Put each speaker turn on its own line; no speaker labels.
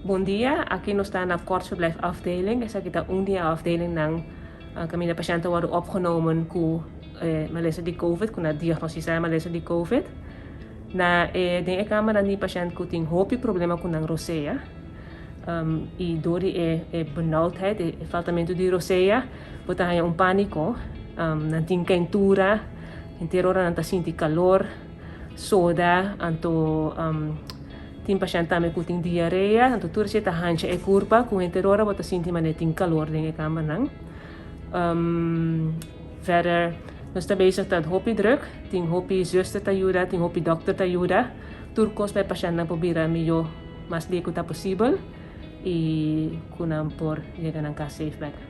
Bon dia, aki nos ta na kortverblijf afdeling. Esaki ta un di e afdelingnan kaminda pashènt ta wòrdu opgenomen ku e malesa di covid, ku nan a diagnostisá e malesa di covid. Na e den e kamernan tin pashènt ku tin hopi problema ku nan rosea i dor di e e benauwdheid, e faltamentu di rosea, bo ta haña un pániko. Nan tin keintura, henter ora nan ta sinti kalor, soda, anto tin pashènt tambe ku tin diarea, anto tur esei ta hancha e kurpa ku henter ora bo ta sinti manera tin kalor den e kambernan. Verder nos ta bezig ta hopi druk, tin hopi zuster ta yuda, tin hopi dòkter ta yuda, tur kos pa e pashèntnan por bira mihó mas lie ku ta posibel i ku nan por yega nan kas safe bèk.